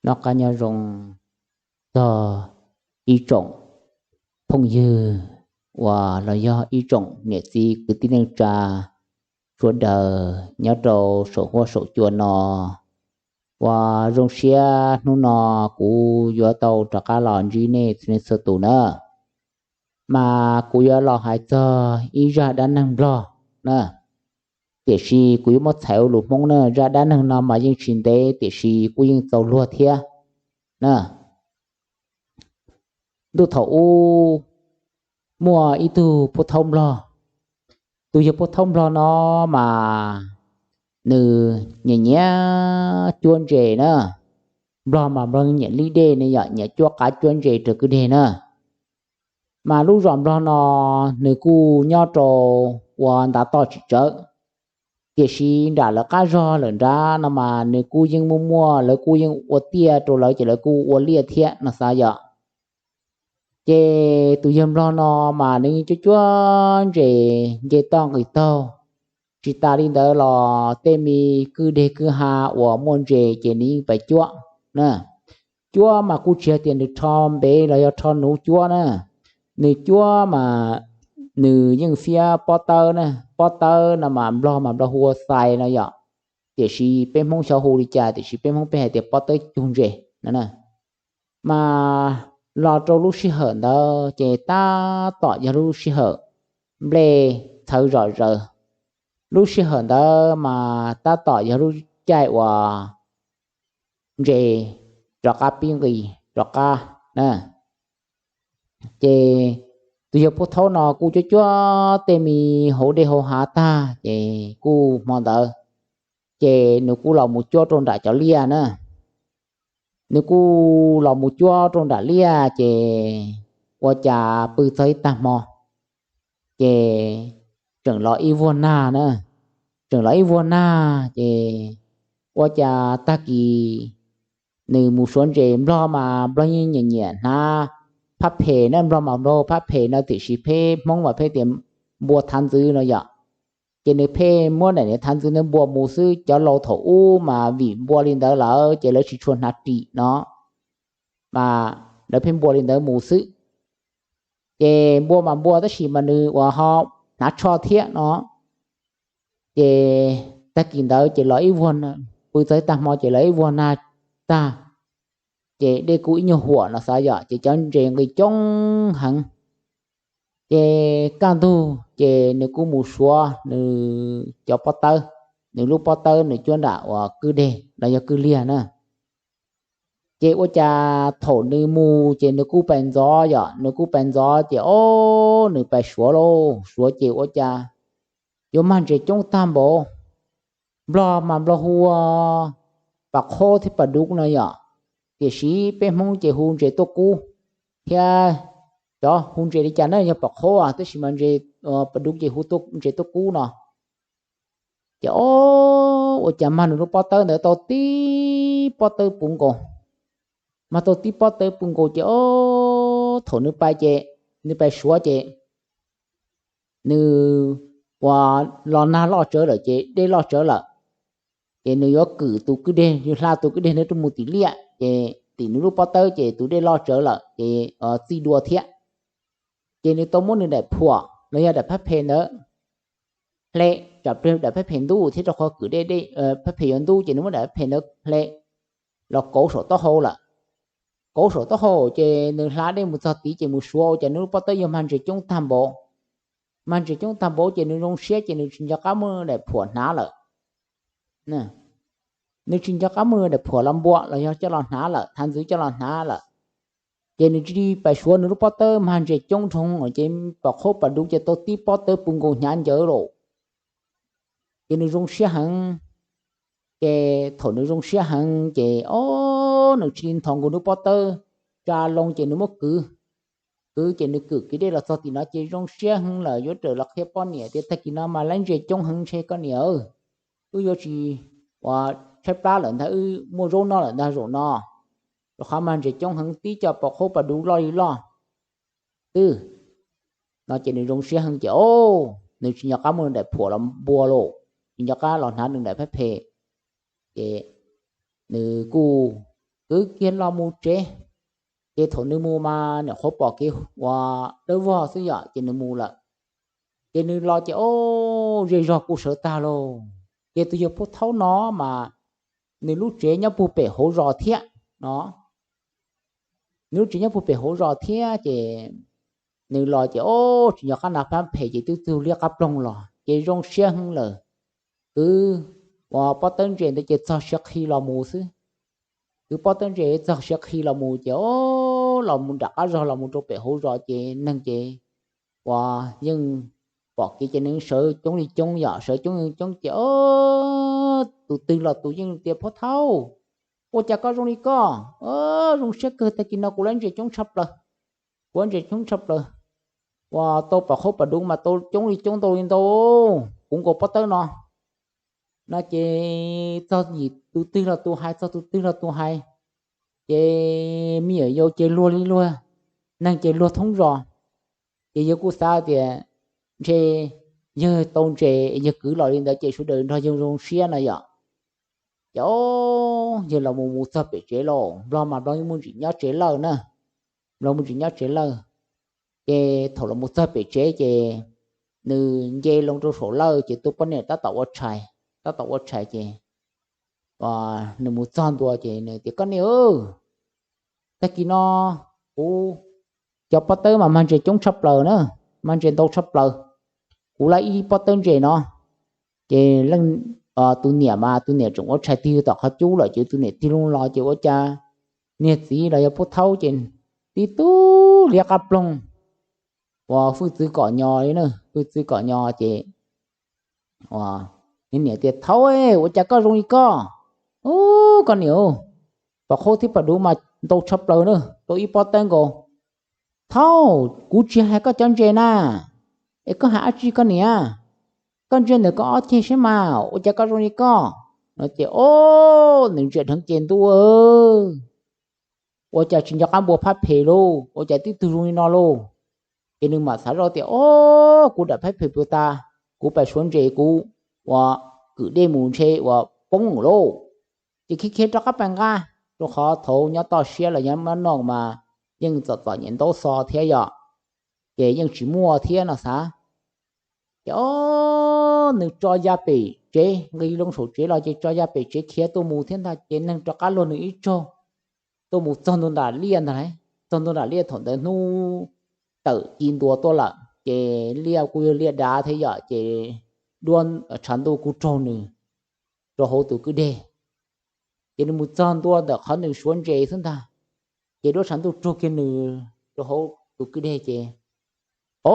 Noj qab nyob zoo txog ib tsoom phooj ywg uas los yog ib tsoom niam txiv kwv tij neej tsa sawv daws nyob rau saum huab saum cua no. Uas zoo siab hnub no kuv yuav tau rov qab los ntsib nej txhua tus na. Mas kuv yuav los hais txog ib zaj dab neeg Nplog na, tiam sis kuv yuav muab txhais ua lus Hmoob na. Zaj dab neeg no mas yeej tsis ntev tiam sis kuj yeej txaus luag thiab na. Ntuj thaum ub muaj ib tug pub thaub Nplog. Tus yawg pub thaub Nplog no mas nws nyiam nyiam cuab ntses na. Nplog mas Nplog nyiam lij dej ne yom, nyiam cuab qav cuab ntses raws kwj deg na. Mas lub zos Nplog no nws kuj nyob rau ua ntav toj tsis tsawv, tiam sis nram lawv qab zog lawm nrad no mas nws kuj yeej muaj muaj, lawv kuj yeej ua tiaj rau lawv ces lawv kuj ua liaj thiab no xav yom. Ces tus yawg Nplog no mas nws yeej cuab cuab ntses nce toj nqis taug. Tsis tas li ntawd los tej me kwj deg kwj ha uas muaj ntses ces nws yeej pais cuab na. Cuab mas kuj tsis hais tias nws rho npev los yog rho nuv cuab na. Nws cuab mas nws yeej fiab pob tawb na. Pob tawb no mas Nplog mas Nplog hu ua xais no yom, tiam sis peb Hmoob xyov hu li cas, tiam sis peb Hmoob peb hais tias pob tawb cug ntses no. Mas los rau lub sij hawm ntawd ces tab tom yog lub sij hawm nplej txhawv zom zaws. Lub sij hawm ntawd mas tab tom yog lub caij uas ntses rov qab pib nqis rov qab na. Ces tus yawg pub thaub no kuj cuab cuab tej me hauv dej hauv hav tag ces kuj hmo ntawd ces nws kuj los mus cuab rau nram cov liaj na. Nws kuj los mus cuab rau nram liaj ces ua cas pw txog ib tag hmo ces tseem los ib vuag nag na. Tseem los ib vuag nag ces ua cas tag kis nws mus suav ntses, Nplog mas Nplog yeej nyiam nyiam hnav phab phem na, Nplog mas Nplog phab phem no, tiam sis peb Hmoob mas peb tias npua thav ntxwv no yom. Ces nws pheej muab daim niag thav ntxwv ntawd npua mus xwb. Cov laus thaum ub mas vim npua li ntawd lawm ces lawv tsis tshua hnav ris no, mas lawv pheej npua li ntawd mus xwb. Ces npua mas npua tab sis mas nws uas ho hnav tsho thiab no. Ces tag kis ntawd ces los ib vuag, pw txog ib tag hmo ces los ib vuag nag tag, ces dej kuj ib nyuag huam no xav yom, ces cov ntses nqis coob heev. Ces kaj ntug ces nws kuj mus suav nws cov pob tawb, nws lub pob tawb nws cuab nram uas kwj deg los yog kwj liag na. Ces ua cas thaum nws mus ces nws kuj pais ntxov yom, nws kuj pais ntxov ces o, nws pais suav lauj, suav ces ua cas yuav mag ntses coob tag npaum. Nplog mas Nplog hu ua pas qhob thiab pas dub no yom, tiam sis peb Hmoob ces hu ntses tuaj kub thiab. Cov hu ntses li cas na, yog pas qhob tab sis mas ntses, pas dub ces hu ntses tuaj kub no. Ces o, ua cas mag nws lub pob tawb ntawd tau tib pob tawb puv nkaus. Mag tau tib pob tawb puv nkaus ces o, thaum nws pais ces, nws pais suav ces nws ua los nag loj tsawv lawm ces dej loj tsawv lawm. Ces nws yuav kwm tus kwj deg, yuav hla tus kwj deg ntawd rau mus tim liaj ces tim nws lub pob tawb ces tus dej loj tsawv lawm ces txij dua thiab. Ces nws tau muab nws daim phuam los yog daim phab phem ntawd hle, tsam pliag daim phab phem ntub thiab, rau qhov kwm dej, phab phem yuav ntub ces nws muab daim phab phem ntawd hle los kauv saum taub hau lawm. Kauv saum taub hau ces nws hla dej mus txog tid ces mus suav ua cas nws lub pob tawb yuav mag ntses coob tag npaum. Mag ntses coob tag npaum ces nws zoo siab ces nws tsis nco qab muab daim phuam hnav lawm. Nws tsis nco qab muab daim phuam los npua los yog coj los hnav lawm, thav ntxwv coj los hnav lawm. Ces nws cia li pais suav nws lub pob tawb mag ntses coob dhau ces pas qhob pas dub ces tau tib pob tawb puv nkaus hnyav ncawv lawm. Ces nws zoo siab heev. Ces thaum nws zoo siab heev ces o, nws cia li nthos nkaus nws pob tawb tsa loo ces nws muab kwv. Kwv ces nws kwm kiag dej los txog tim no ces zoo siab heev lawm, yuav rawm los qhia poj niam tias tag kis no mas laib ntses coob heev ntshe koj niam, wb yuav tsis ua tshaib plab lawm ntag, wb muaj zaub noj lawm ntag zaum no, rau qhov mag ntses coob heev, tib co pas qhob pas dub loj li loj twb no ces nws zoo siab heev ces o, nws tsis nco qab muab nws daim phuam los npua lawm, tsis nco qab los hnav nws daim phab phem. Ces nws kuj kwv kiag los mus tsev. Ces thaum nws mus mas nyuam qhuav pom kev uas dawb vog xwb yom, ces nws mus lawm. Ces nws los ces ob zej zog kuj sawv tag lauj. Ces tus yawg Phub Thaub no mas nws lub tsev nyob puag pem hauv zos thiab no. Nws lub tsev nyob puag pem hauv zos thiab ces nws los ces ob tsis nco qab nas phab phem ces twb txug liab qab ploog los ces zoo siab heev lawm. Kwv uas pob tawb ntses ntawd ces txog siav qhi los mus xwb. Kwv pob tawb ntses txog siav qhi los mus ces ob los mus nram qab zog los mus rau pem hauv zos ces neeg ces uas yeej pom kev ces neeg sawv coob li coob yom, sawv coob li coob ces ob tus twg los tus yeej tias Phub Thaub, ua cas koj zoo li koj? Zoo siab kawg, tag kis no kuv lab ntses coob tshaj plaws. Kuv lab ntses coob tshaj plaws. Uas tau pom qhaub pom duv mas tau coob li coob ntau li ntau, kuv nkaus pob tawb no. No ces txog yim tus twg los tus hais, txog tus twg los tus hais. Ces me nyuam yaus ces luag li luag, neeg ces luag thoob zos. Ces yawg kuj xav tias ntshe yawg tau ntses yawg kwv los li ntawd ces sawv daws nrog yawg zoo siab no yom. Ces ob yawg los mus mus txog pem tsev lauj, Nplog mas Nplog yeej muaj ntsis nyob tsev lawj na. Nplog muaj ntsis nyob tsev lawj. Ces thaum los mus txog pem tsev ces nws nce loo rau saum lawj ces tus poj niam tab tom ua tshais, tab tom ua tshais ces nws mus txog ntua ces nws tias koj niam, tag kis no kuv cov pob tawb mas mag ntses coob tshaj plaws na, mag ntses ntau tshaj plaws. Kuv lab ib pob tawb ntses no ces tus niam mas tus niam tseem ua tshais tig tom qhov cub lawm ces tus niam tig loo los ces ua cas niag txiv los yog Phub Thaub ces tib tug liab qab ploog uas hwj txwv kom nyo li na, hwj txwv kom nyo ces niag niam tias Thaub, ua cas koj zoo li koj? Ub, koj niam, pom qhaub thiab pom duv mas ntau tshaj plaws na, tau ib pob tawb nkaus. Thaub, kuv tsis hais koj cov ntses na, es koj hais dab tsi koj niam? Koj ntsia ntawm koj ob ceg saib mas, ua cas koj zoo li koj? No ces ob, nws ntsia dheev ces ntuj, ua cas tsis nco qab npua phab phem lauj, ua cas tib tug zoo li no lauj? Ces nws mam xav zoj tias ob, kuv dam phab phem puas tas, kuv pais suav ntses kuv uas kwm dej mus ntshe uas poob lauj. Ces khiav khiav rov qab pais nqa, rau qhov thaum nyob toj siab los nyob mab noj mas yeej txom txom nyem ntaub xov thiab yom, ces yeej tsis muaj thiab no xav. Ces ob, nws tso ya pem tsev, nqis loo saum tsev los ces tso ya pem tsev khiav tuaj mus thiab ntag ces neeg rov qab luag nws ib tsaug tuaj mus txog ntua nram liaj ntag lauj. Txog ntua nram liaj thaum ntawd hnub tawm ci ntua tuaj lawm ces liaj kuj yog liaj dav thiab yom, ces duab tshav ntuj kuj raug nws rau hauv tus kwj deg. Ces nws mus txog ntua ntawm qhov nws suav ntses xwb ntag, ces duab tshav ntuj raug kiag nws rau hauv tus kwj deg ces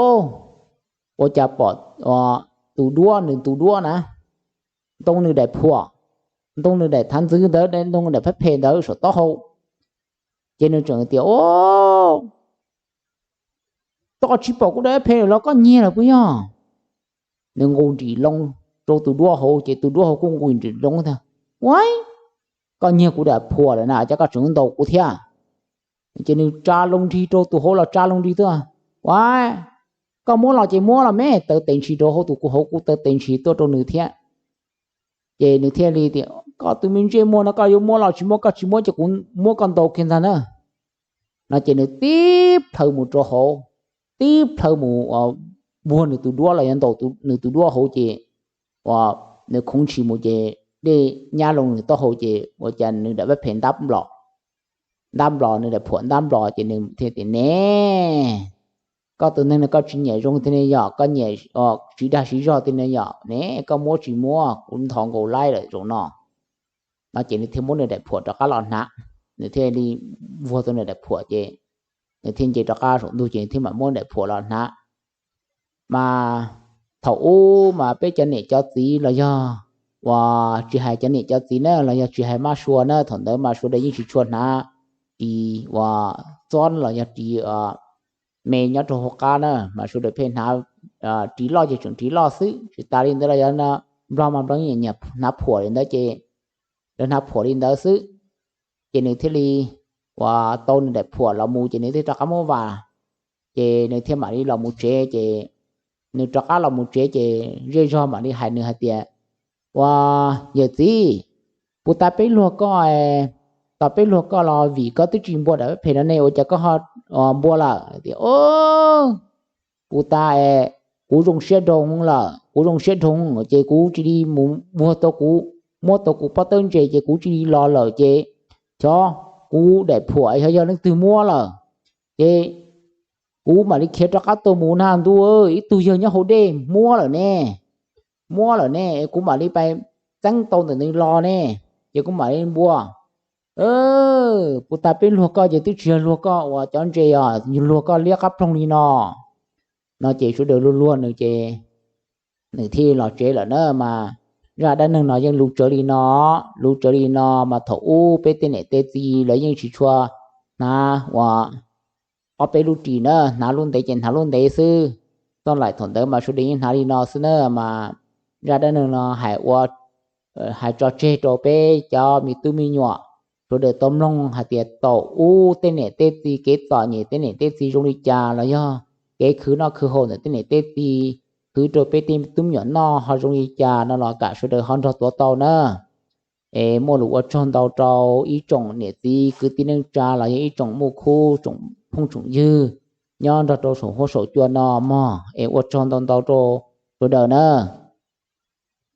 ob, ua cas pom tus duab, nws tus duab na, ntoo nws daim phuam, ntoo nws daim thav ntxwv ntawd, ntoo nws daim phab phem ntawd saum taub hau. Ces nws tseem tias ob, koj tsis pom kuv daim phab phem los koj nyiag lawm puas yog? Nws nqus nrim loo rau tus duab hauv ces tus duab hauv kuj nqus nrim loo tias ua, koj nyiag kuv daim phuam lawm na, cas koj tseem ntaus kuv thiab? Ces nws tsa loo nrig rau tus hauv los tsa loo nrig tuaj, ua, koj muab los ces muab los me, taw tes ntshis rau hauv, tus kuv hauv kuj taw tes ntshis tuaj rau nws thiab. Ces nws thiaj li tias koj tus me ntsej muag no koj yuav muab los tsis muab, koj tsis muab ces kuv muab koj ntaus kiag ntag na. No ces nws tib plhaw mus rau hauv, tib plhaw mus vuag nws tus duab los yog ntaus nws tus duab hauv ces ua, nws khoov ntshis mus ces dej nyab loo nws taub hau ces ua cas nws daim phab phem ntab nplos, ntab nplos, nws daim phuam ntab nplos ces nws thiaj tias ne, koj tus neeg no koj tsis nyiam zoo thiab ne yom, koj nyiam tsis dag siv zog thiab ne yom ne, koj muab tsis muab kuv nthos nkaus laib lawm zaum no. No ces nws thiaj muab nws daim phuam rov qab los hnav, nws thiaj li vuag tau nws daim phuam ces nws thiaj nce rov qab saum ntug ces nws thiaj mam muab daim phuam los hnav. Mas thaum ub mas peb cov niam cov txiv los yog uas tsis hais cov niam cov txiv na los yog tsis hais mab sua na, thaum ntawd mas sawv daws yeej tsis tshua hnav ris uas txob los yog ris me nyob rau hauv qab na, mas sawv daws pheej hnav ris loj ces tseem ris loj xwb, tsis tas li ntawd los yog nplog mas nplog nyiam hnav phuam li ntawd ces lawv hnav phuam li ntawd xwb. Ces nws thiaj li uas tau nws daim phuam los mus ces nws thiaj rov qab muab vas, ces nws thiaj mam li los mus tsev ces nws rov qab los mus tsev ces zej zog mam li hais nws hais tias ua, yawm txiv, puas tas peb luag koj tos peb luag koj los vim koj twb tsis npua daim phem no ne, ua cas koj ho npua lawm? Tias, o, puas tas, kuv zoo siab dhau lawm, kuv zoo siab dhau ces kuv cia li mus muab tau kuv, muab tau kuv pob tawb ntses ces kuv cia li los lawm ces xyov kuv daim phuam xyov yog leej twg muab lawm, ces kuv mam li khiav rov qab tuaj mus na ntuj, ib tug yawg nyob hauv dej muab lawm ne, muab lawm ne, kuv mam li pais txeeb tau ntawm nws los ne, ces kuv mam li npua. Puas tas peb luag koj ces twb tsis yog luag koj uas cov ntses os, luag koj liab qab ploog li no. No ces sawv daws luag luag nws ces nws thiaj los tsev lawm na mas. Zaj dab neeg no yeej luv tsawv li no, luv tsawv li no mas thaum ub peb tej niam tej txiv lawv yeej tsis tshua hnav uas ob peb lub ris na, hnav lub ntev ces hnav lub ntev xwb. Txoj laim thaum ntawd mas sawv daws yeej hnav li no xwb na mas. Zaj dab neeg no hais ua, hais tso tseg rau peb cov me tub me nyuam sawv daws tau mloog hais tias thaum ub tej niam tej txiv kev txom nyem tej niam tej txiv zoo li cas los yog kev khwv noj khwv haus ntawm tej niam tej txiv khwv rau peb tej tub me nyuam noj ho zoo li cas no los kam sawv daws ho nrog tuav tau na. Es muaj lus ua tsaug ntau rau ib tsoom niam txiv kwv tij neej tsa los yog ib tsoom muaj khub tsoom phooj tsoom ywg nyob nrog rau saum huab saum cua no mog, es ua tsaug ntau ntau rau sawv daws na.